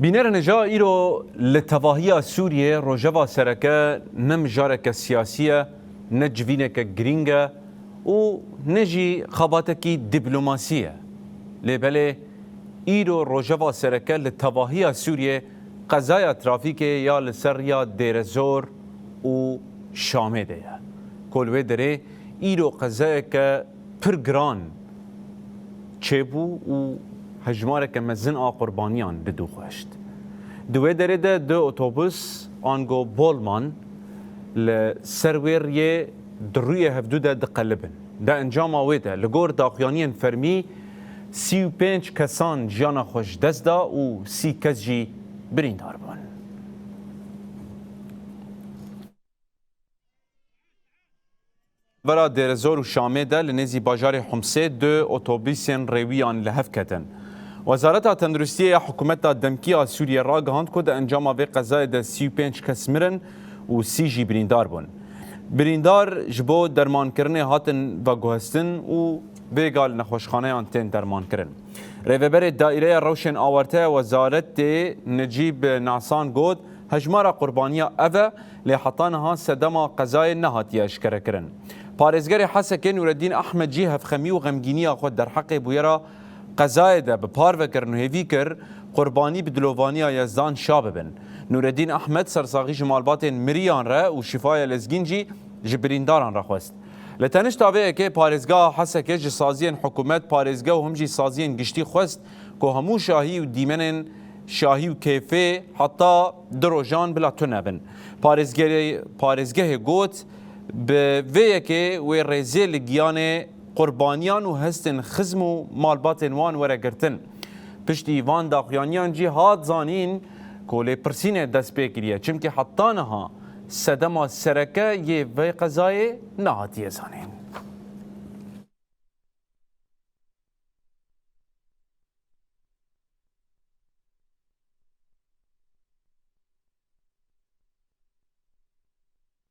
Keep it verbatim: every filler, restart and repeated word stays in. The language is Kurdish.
Bînerên hêja, îro li tevahiya Sûriyê rojeva sereke ne mijareke siyasî ye, ne civîneke girîng e û ne jî xebatekî dîplomasî ye. Lê belê îro rojeva sereke li tevahiya Sûriyê qezaya trafîkê ya li ser riya Dêrezor û Şamê de ye. Ku li wê derê îro qezayeke pir giran çêbû û hejmareke mezin a qurbaniyan li dû xwest. Di wê derê de du otobus ango Bolman li ser wê riyê di rûyê hevdû de diqelibin. Di encama wê de, li gor daxuyaniyên fermî, sî û pênc kesan jiyana xwe ji dest da û sî kes jî birîndar bûn. Vera Dêrezor û Şamê de li nêzî bajarê Humsê du otobîsên rêwiyan li hev ketin. Wezareta Tenduristiyê ya hikûmeta demkî ya Sûriyê ragihand ku di encama vê qezayê de sî û pênc kes mirin û sî jî birîndar bûn. Birîndar ji bo dermankirinê hatin veguhestin û vêga li nexweşxaneyan tên dermankirin. Rêveberê Daîreya Rewşên Awarte ya Wezaretê Necîb Nasan got, hejmara qurbaniya ev e, lê heta niha sedema qezayê nehatiye eşkerekirin. Parêzgerê Hesekê Nûreddîn Ehmed jî hevxemî û xemgîniya xwe derheqê bûyera qezayê de bi parve kirin û hêvî kir, qurbanî bi dilovaniya Yezdan şa bibin. Nûreddîn Ehmed sersaxî ji malbatên miriyan re û şîfaya lezgîn jî ji birîndaran re xwest. Li tenişta vê yekê parêzgeha Hesekê ji saziyên hikûmet, parêzgeh û him jî saziyên giştî xwest ku hemû şahî û dîmenên şahî û kêfê heta du rojan bila tune bin. Parêzgerê-, parêzgehê got, bi vê yekê wê rêzê li giyanê qurbaniyan û hestên xizm û malbatên wan were girtin. Piştî van daxuyaniyan jî hat zanîn ku lêpirsînê dest pê kiriye, çimkî heta niha sedema sereke yê vê qezayê nehatiye zanîn.